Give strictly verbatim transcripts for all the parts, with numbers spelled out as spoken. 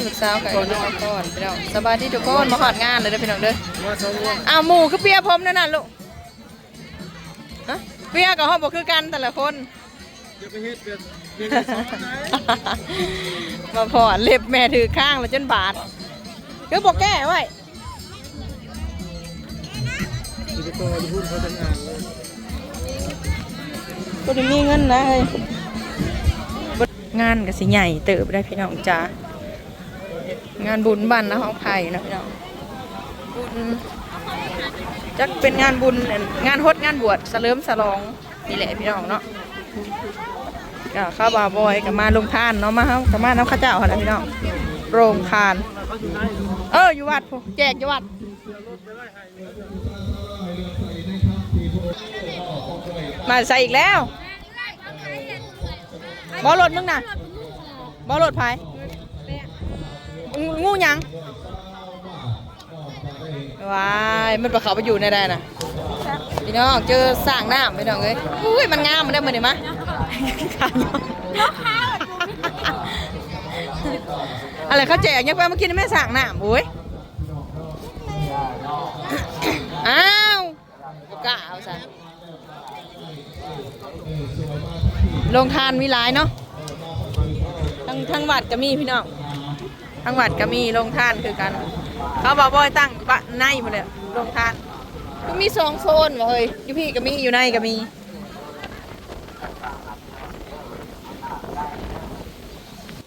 ลูกสาวกับอายุน้องก่อนพี่น้อง สบายดีทุกคน มาฮอดงานเลยเด้อพี่น้องเด้อ มาสองคน อ้าว หมู่คือเปียผมนั่นน่ะลูก ฮะ เปียกับห้องบ่คือกันแต่ละคน อย่าไปเฮ็ดแบบ มาพอเล็บแม่ถือข้างแล้วจนบาด คือบ่แก้ไว้ สิไปต่ออยู่พุ่นเขาจังงานเลย บ่ได้มีเงินนะเฮ้ย งานก็สิใหญ่เติบได้พี่น้องจ้า งานบุญบ้านนาห้องไผ่เนาะพี่น้อง บุญ จักเป็นงานบุญ งานฮดงานบวชเฉลิมฉลองนี่แหละพี่น้องเนาะ ก็เข้าบ่าวบอยก็มาลงทานเนาะ มาเฮาก็มานำเขาเจ้าหั่นแหละพี่น้อง โรงทาน เออ อยู่วัดพุ้น แจกอยู่วัด มาใส่อีกแล้ว บ่รถมึงน่ะ บ่รถไผ งู งูหยัง ว้าย มันไปเขาไปอยู่ในใดน่ะ พี่น้อง เจอสร้างน้ำพี่น้องเอ้ย อุ้ย มันงาม มันได้มื้อนี้มา อะไรเขาแจกยังไปมากินแม่สร้างน้ำ โอ้ย อ้าว บ่กล้าเอาซะ โรงทานมีหลายเนาะ ทั้ง ทั้งวัดก็มีพี่น้อง ทั้งวัดก็มีโรงทานคือกัน เขาบ่าวบอยตั้งบ้านในพุ้นแหละ โรงทาน คือมีสองโซนว่ะเฮ้ย อยู่พี้ก็มี อยู่ในก็มี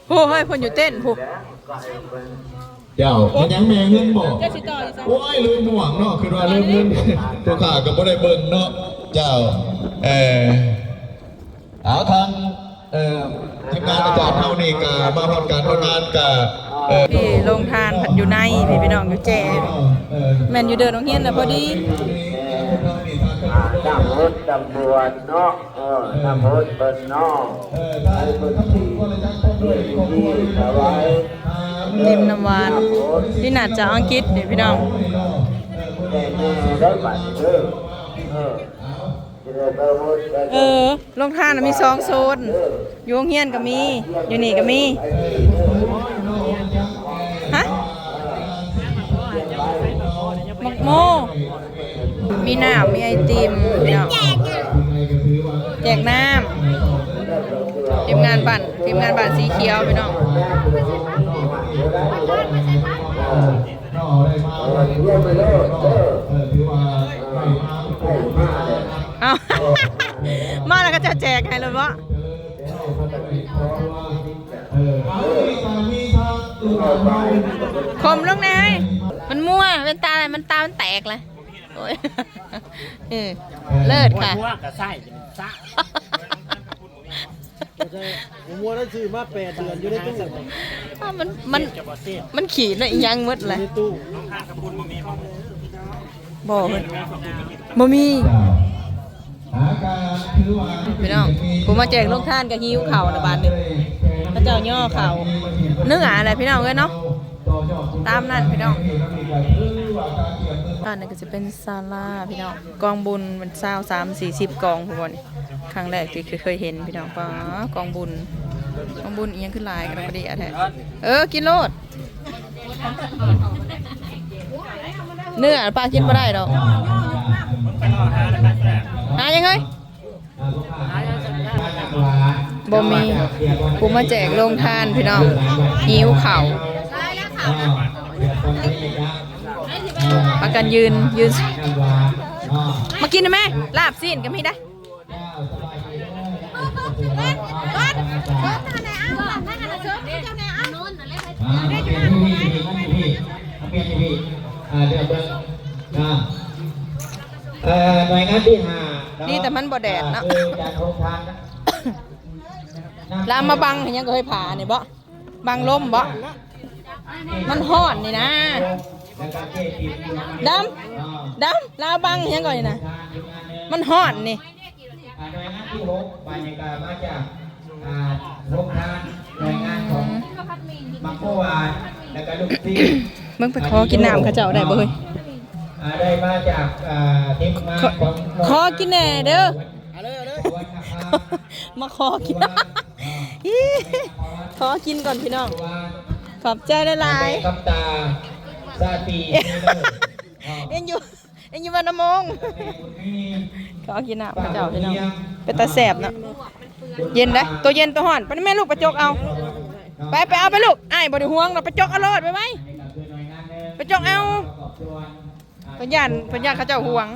โอ้เฮ้ย เพิ่นอยู่เต็นท์พุ้น เจ้า มันยังแม่เงินบ่ เจ้าสิต่ออยู่ซะ โอ้ย ลืมหม่วงเนาะ คือว่าลืมเงิน ตัวข้าก็บ่ได้เบิ่งเนาะ เจ้า เออ เอาทาง เอ่อ ทีมงานอาจารย์เฮานี่ก็มาพร้อมกัน พร้อมงานก็ เอ่อ ที่โรงทานพันอยู่ใน พี่ พี่น้องอยู่แจ เออ แม่นอยู่เดินโรงเรียนน่ะพอดี อ่า น้ำฮดน้ำบวชเนาะ เออ น้ำฮดเพิ่นเนาะ เออ ถ้า ให้เพิ่น ถ้าถูกก็เลยจักต้นด้วย ที่ ที่ถวาย ริมน้ำหวาน ที่น่าจะอังกฤษนี่พี่น้อง แต่แม่ได้บัตรเด้อ เออ เออ โรงทานน่ะมีสองโซน อยู่โรงเรียนก็มี อยู่นี่ก็มี ฮะ หมากโม มีน้ำ มีไอติมพี่น้อง แจกน้ำ ทีมงานบ้าน ทีมงานบ้านสีเขียวพี่น้อง เอา มาแล้วก็จะแจกให้เลยบ่ คมลงแน่ มันมั่ว เป็นตาอะไร มันตามันแตกเลย โอ้ย เออ เลิศค่ะ หัวกระใส่ซะ ผมมัวได้ซื้อมาแปดเดือนอยู่ในตู้ อ้าว มัน มัน มันขีดน่ะอีหยังหมดเลย ในตู้ บ่เฮ้ย บ่มี พี่น้อง ผู้มาแจกโรงทานก็หิวข้าวนะบาดนี้ เขาเจ้าย่อข้าว เนื้ออะไรพี่น้องเอ้ยเนาะ ตามนั้นพี่น้อง ตอนนี้ก็จะเป็นศาลาพี่น้อง กองบุญมันซาวสามสี่สิบกองพุ้น ครั้งแรกที่เคยเห็นพี่น้อง ป๊า กองบุญ กองบุญอีหยังคือหลายกันพอดีอะแท้ เออ กินโลด เนื้อปลากินบ่ได้ดอก หายังไง บ่มี ผู้มาแจกโรงทานพี่น้อง หิวข้าว พากันยืน ยืน มากินได้ไหม ลาบซีนก็มีได้ เอ่อ หน่วยงานที่ห้าเนาะ ดีแต่มันบ่แดดเนาะ คือการโรงทานนะ ลามมาบังให้ยังก็เฮ้ยผานี่บ่ บังลมบ่ มันฮ้อนนี่นะ ดำ ดำ ลาวบังให้ยังก่อนนี่นะ มันฮ้อนนี่ อ่า หน่วยงานที่หก บรรยากาศมาจาก อ่า โรงทาน หน่วยงานของ อืม มังโกวาน แล้วก็ลูกศิษย์ มึงไปขอกินน้ำเขาเจ้าได้บ่เฮ้ย อ่า ได้มาจาก อ่า ทีมงานของ ขอกินแหน่เด้อ มาขอกิน ขอกินก่อนพี่น้อง ขอบใจหลายๆ คำตา สาตี เอ็นอยู่ เอ็นอยู่บ้านน้ำมง เขาเอากินน้ำเขาเจ้าพี่น้อง เป็นตาแสบเนาะ เย็นเด้อ ตัวเย็นตัวฮ้อน ไปแม่ลูก ไปจกเอา ไป ไปเอาไปลูก อ้ายบ่ได้ห่วงดอก ไปจกเอาโลด ไปไว้ ไปจกเอา เพิ่นย้าน เพิ่นย้านเขาเจ้าห่วง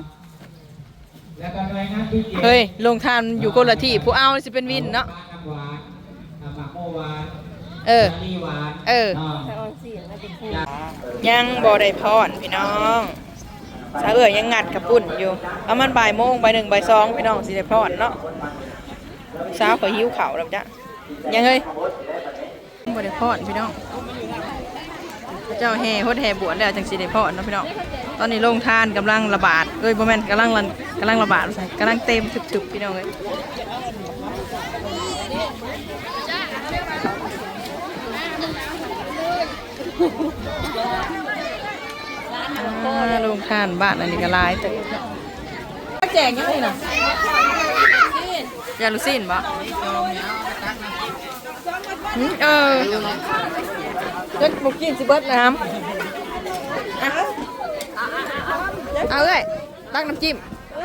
แล้วก็หน่วยงานที่เจ็ด เฮ้ย โรงทานอยู่คนละที่ ผู้เอาสิเป็นวินเนาะ น้ำหวาน น้ำหมากโมหวาน เออ สาลี่หวาน เออ อ่า ยังบ่ได้พรพี่น้อง สาวเอื้อยยังงัดกระปุ้นอยู่ ประมาณบ่ายโมง บ่ายหนึ่ง บ่ายสอง พี่น้องสิได้พรเนาะ สาวข้อยหิวข้าวแล้วจ้ะ ยังเฮ้ย บ่ได้พรพี่น้อง เขาเจ้าแห่ฮดแห่บวชแล้วจังสิได้พรเนาะพี่น้อง ตอนนี้โรงทานกำลังระบาด เอ้ย บ่แม่น กำลังระ กำลังระบาด กำลังเต็มตึบๆ พี่น้องเอ้ย อ่า โรงทานบ้านอันนี้ก็หลายเติบเนาะ แจกยังไงน่ะ อยากลูกชิ้นบ่ อืม เออ จนบ่กินสิเบิดแล้วครับ อ่ะ เอาเลย ตักน้ำจิ้ม ไ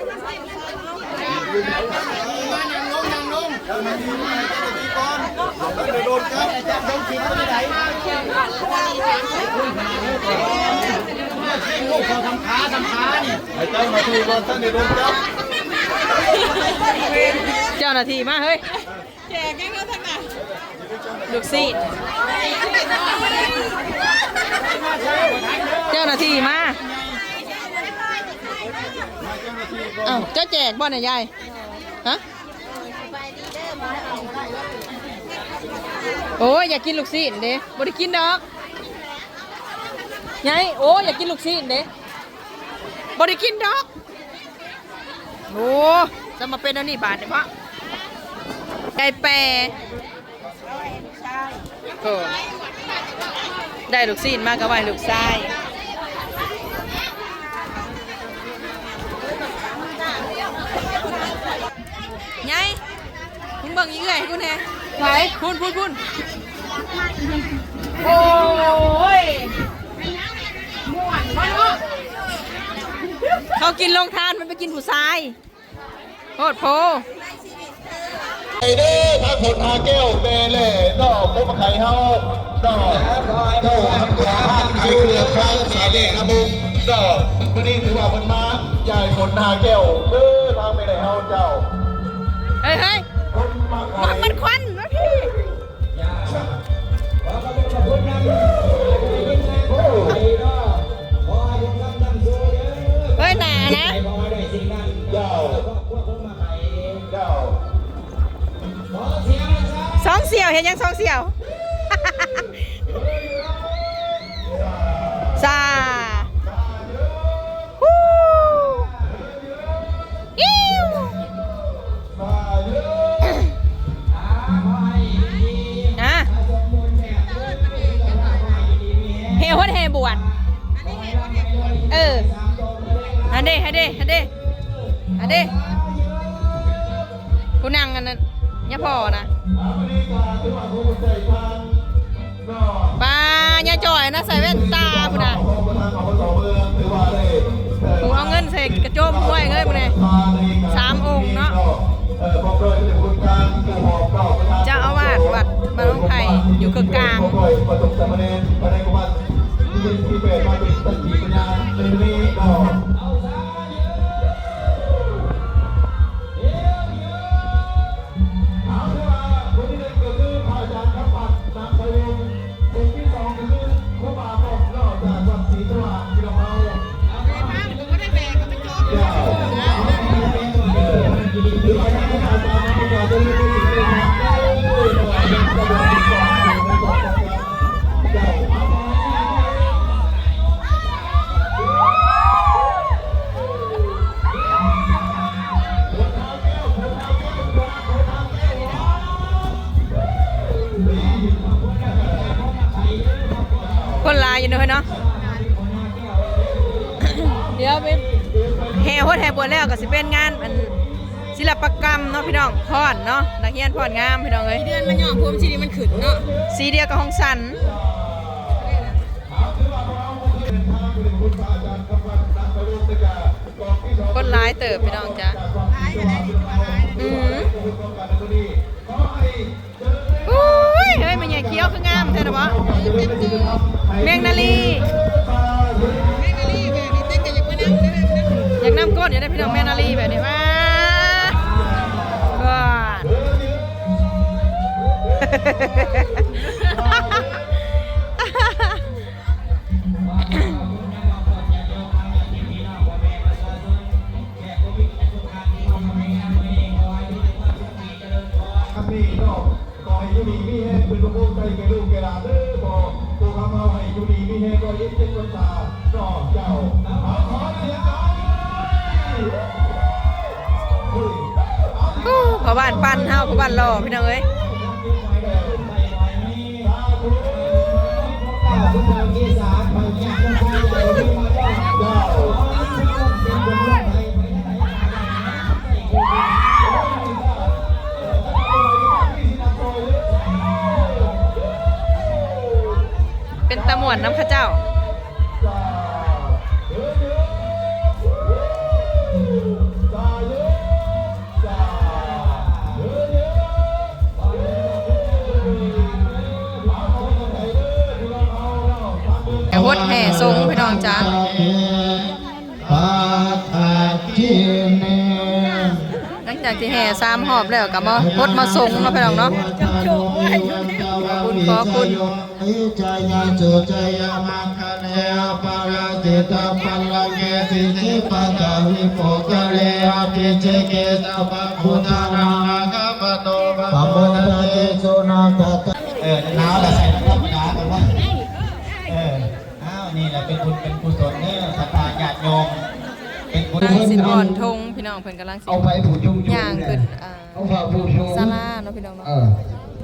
อ้เจ้าหน้าที่ก่อน ท่านได้โดนจับ เจ้าหน้าที่มาเฮ้ย แจกยังไงท่านน่ะ ลูกศิษย์ เจ้าหน้าที่มา เอ้า เจ้าแจกบ่เนี่ยยาย ฮะ โอ้ย อยากกินลูกศิษย์เด้ บ่ได้กินดอก ยาย โอ้ย อยากกินลูกศิษย์เด้ บ่ได้กินดอก โอ้ จะมาเป็นอันนี้บาดเนี่ยพ่อ ยายแปร โอ้ ได้ลูกศิษย์มาก็ไหว้ลูกชาย ยาย มึงเบิ่งอีเอื้อยให้กูแหน่ ไหน พุ้นพุ้นพุ้น โอ้ย ม่วนวะเนาะ เขากินโรงทาน มันไปกินผู้ชาย โพดโพ ไอเด้อ ทางฝนหาแก้วแม่แหล่ดอกพบมาไข่เฮาดอกเจ้าทางขวาทางไข่เกลือข้างสาเล่นะบุ้งดอกวันนี้ถือว่าเพิ่นมา ยายฝนหาแก้วเด้อ ทางแม่แหล่เฮาเจ้า เฮ้ย เฮ้ย คนมาไข่ มันควันนะพี่ เฮ้ย หนานะ เจ้า เจ้า สองเสี่ยว เห็นยังสองเสี่ยว ซา ฮู้ อิ้ว อ่ะ แห่ฮดแห่บวช เออ ฮันเด้ ฮันเด้ ฮันเด้ ฮันเด้ ผู้นั่งอันนั้น ยาพ่อนะ ปาญาจ่อยนะ ใส่แว่นตาพุ้นน่ะ หมูเอาเงินใส่กระโจมห้วยเลยพุ้นน่ะ สามองค์เนาะ เจ้าอาวาสวัดบ้านหนองไผ่ อยู่เคืองกลาง เอาเถอะว่าคนที่หนึ่งก็คือพระอาจารย์คำพันธ์ นางไพวงศ์ คนที่สองก็คือครูบาป้อม นอกจากวัดศรีสว่างที่เราเอา คนหลายอยู่เนาะเฮ้ยเนาะ เดี๋ยวไปแห่ฮดแห่บวชแล้วก็สิเป็นงานอันศิลปกรรมเนาะพี่น้อง ฟ้อนเนาะ นักเรียนฟ้อนงามพี่น้องเอ้ย เดือนมันย่องพรมชีนี่มันขึ้นเนาะ สีเดียวกับของสัน เติบพี่น้องจ้ะ อืม อุ้ย เฮ้ย แม่ใหญ่เขียวคืองามแท้นะบ่ แมงนาลี อยากนำก้นอยู่ได้พี่น้อง แมงนาลีแบบนี้ มาก่อน ครับพี่น้อง ขอให้อยู่ดีมีแฮง เป็นพระโพธิ์ไตรแก่ลูกแก่หลานเด้อ ขอผู้ค้ำเฮาให้อยู่ดีมีแฮง ร้อยเอ็ดเจ็ดพรรษา น้องเจ้า เอาขอเสียงหน่อย โอ้ พ่อบ้านปั่นเฮา พ่อบ้านหล่อพี่น้องเอ้ย เป็นตาม่วนนำเขาเจ้า หดแห่สงพี่น้องจ้า ปัตตาคิเน หลังจากที่แห่สามรอบแล้วก็มาหดมาสงเนาะพี่น้องเนาะ ขอบคุณขอบคุณ นิจจายาสุจายามังคเลอปาราจิตาปัลลังเกสิจิปตาวิโปกเลอภิเชกเกสัพพะพุทธานังอาคัมปโตปะโมทะเตสุนาคตะ เออหนาวละใส่ธรรมดากันวะ เออ อ้าว นี่แหละเป็นบุญเป็นกุศลเด้อศรัทธาญาติโยม เป็นบุญ นายสิอ่อนทงพี่น้องเพิ่นกำลังสิ เอาไปผู้ชุมชน ย่างขึ้นอ่า เอาไปผู้ชุม ศาลาเนาะพี่น้องเนาะ เออ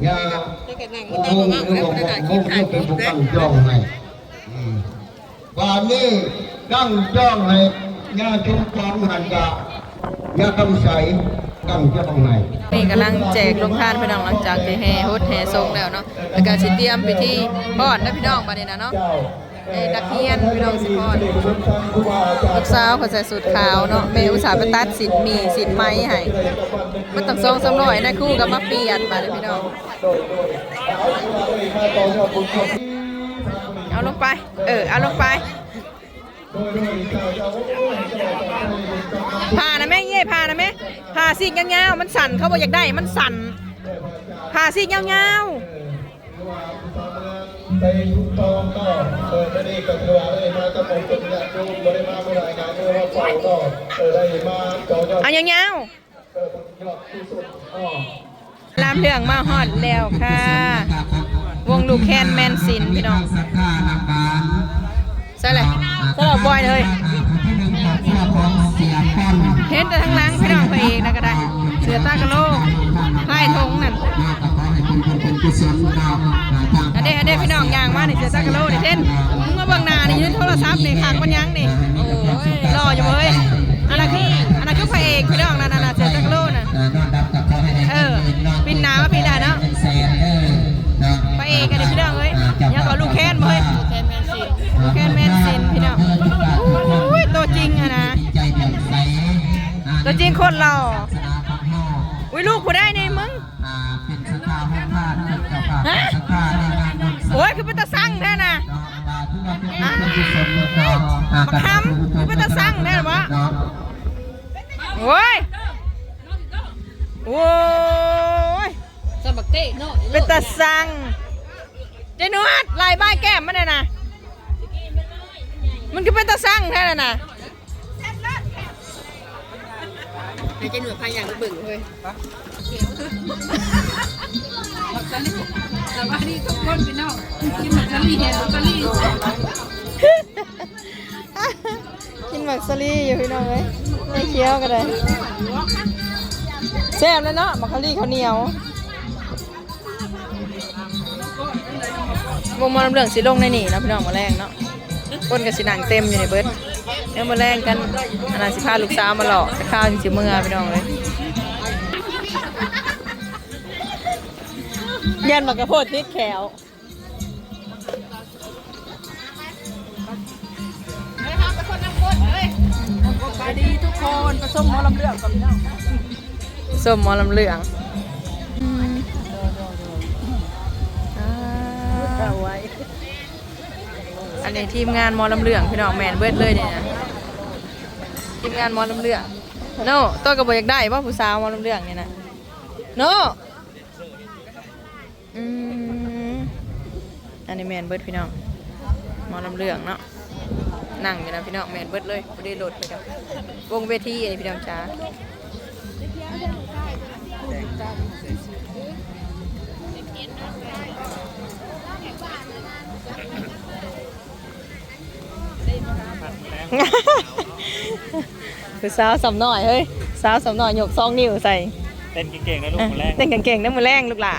อย่า โอ้โห เรื่องของผมเรื่องเป็นผู้ตั้งจ้องให้ อืม วันนี้ตั้งจ้องให้ญาติชุมชนหันกะญาติต้องใสตั้งจ้องให้ นี่กำลังแจกโรงทานพี่น้องหลังจากที่แห่หดแห่สงแล้วเนาะ แล้วก็สิเตรียมพิธีพรนะพี่น้องบัดนี้นะเนาะ ไอ้นักเรียนพี่น้องสิพร ลูกสาวเขาใส่สูทขาวเนาะ แม่อุตส่าห์ไปตัดสินหมี่สินไหมให้ มันต้องสองสามร้อยนะครูก็มาเปลี่ยนบัดนี้พี่น้อง เอาลงไป เออ เอาลงไป ผ่านะแม่เย่ผ่านะแม่ ผ่าซีกยาวๆ มันสั่น เขาบอกอยากได้ มันสั่น ผ่าซีกยาวๆ ไปทุกตองก็เออไม่ได้กับตัวเลยมากับผมเป็นญาติโยมไม่ได้มาเมื่อไหร่งานเมื่อว่าเป่าก็เออได้มาจองยอด เอายาว เออยอดที่สุดอ๋อ ๆ ลามเรื่องมาฮอดแล้วค่ะ วงลูกแคนแมนศิลป์พี่น้อง ศรัทธานักบาล ใช่เลยใช่เลยบอยเลย ผู้ที่หนึ่งครอบครัวของเสียป้อน เห็นแต่ทางหลังพี่น้องพระเอกนะก็ได้ เสือตากะโลกไพ่ทงนั่น ก็ขอให้เป็นบุญเป็นกุศลเนาะ อันเด้อันเด้พี่น้องย่างมานี่เสือตากะโลนี่เช่นมึงมาเบิ่งหน้านี่ยืนโทรศัพท์นี่คักมันยังนี่ โอ้ยหล่ออยู่เว้ย อันนั้นคืออันนั้นคือพระเอกพี่น้องนั่นน่ะเสือตากะโลน่ะ เออนอนดับกับขอให้ได้ เออปินหนามาพี่ได้เนาะ เป็นแสนเออเนาะ พระเอกอันนี้พี่น้องเอ้ยยังก็ลูกแคนบ่เฮ้ย แคนแมนซี แคนแมนศิลป์พี่น้อง อุ้ยตัวจริงอะนะ ใจเดือดใส ตัวจริงคนหล่อ ศาสนาของเฮา อุ้ยลูกผู้ได้นี่มึง อ่าเป็นศรัทธาของท่านเป็นเจ้าภาพเป็นศรัทธาในงานบุญ โอ้ยคือเป็นตาสั่งแท้นะ เนาะอ่าถือว่าเป็นบุญเป็นกุศลเนาะอ่า บักคำคือเป็นตาสั่งแท้วะ เนาะ โอ้ย โอ้ย สมักเต้เนาะ เป็นตาสั่งเจนวดลายบ้ายแก้มมันน่ะนะ มันคือเป็นตาสั่งแท้น่ะนะ ไอ้เจนวดพายอย่างเบิ่งเฮ้ยสวัสดีทุกคนพี่น้องกินหมากสาลี่แห่หมากสาลี่ กินหมากสาลี่อยู่พี่น้องเอ้ยไม่เคี้ยวก็ได้แซ่บแล้วเนาะหมากสาลี่ข้าวเหนียว วงหมอลำเรื่องสิลงในนี่เนาะพี่น้องมื้อแรงเนาะ คนก็สินั่งเต็มอยู่ในเบิดเดี๋ยวมื้อแรงกันอันนั้นสิพาลูกสาวมาหลอกแต่ข้าวสิเมือพี่น้องเลยยันหมากกะโพดติดแขว สวัสดีทุกค ก่อนไปส่งหมอลำเรื่องก่อนพี่น้อง ส้มหมอลำเรื่องอืมอ่า เอาไว้ อันนี้ทีมงานหมอลำเรื่องพี่น้องแม่นเบิดเลยนี่นะทีมงานหมอลำเรื่องโน่ตัวก็บ่อยากได้ว่าผู้สาวหมอลำเรื่องนี่นะโน่อืมอันนี้แม่นเบิดพี่น้องหมอลำเรื่องเนาะนั่งอยู่นะพี่น้องแม่นเบิดเลยบ่ได้โหลดไปกับวงเวทีอันนี้พี่น้องจ้า คือสาวสำน้อยเฮ้ยสาวสำน้อยยกสองนิ้วใส่ เต้นเก่งๆนะลูกมื้อแรก เต้นเก่งๆนะมือแรงลูกหล่า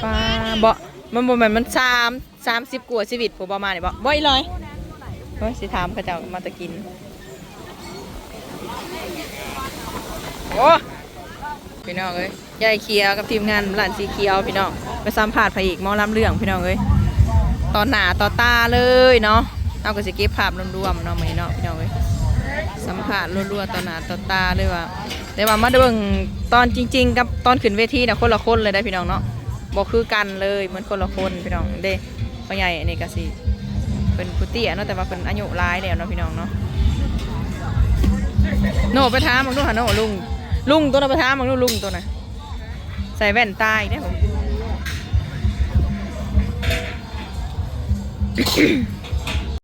ป้าบ่มันบ่แม่นมันสามสามสิบกว่าชีวิตผู้บ่มานี่บ่บ่อีหลอยโอ้ยสิถามเขาเจ้ามาแต่กินโอ้พี่น้องเอ้ยยายเขียวกับทีมงานร้านสีเขียวพี่น้องไปสัมภาษณ์พระเอกหมอลำเรื่องพี่น้องเอ้ยต่อหน้าต่อตาเลยเนาะเอาก็สิเก็บภาพรวมๆเนาะมื้อนี้เนาะพี่น้องเอ้ยสัมภาษณ์รัวๆต่อหน้าต่อตาเลยว่า แต่ว่ามาเบิ่งตอนจริงๆกับตอนขึ้นเวทีนะคนละคนเลยได้พี่น้องเนาะบ่คือกันเลยเหมือนคนละคนพี่น้องเด้พ่อใหญ่อันนี้ก็สิเป็นผู้เตี้ยเนาะแต่ว่าเป็นอายุหลายแล้วเนาะพี่น้องเนาะโน่ไปถามมึงดูหาโน่ลุงลุงตัวน่ะไปถามมึงดูลุงตัวน่ะใส่แว่นตาอีกเด้ผม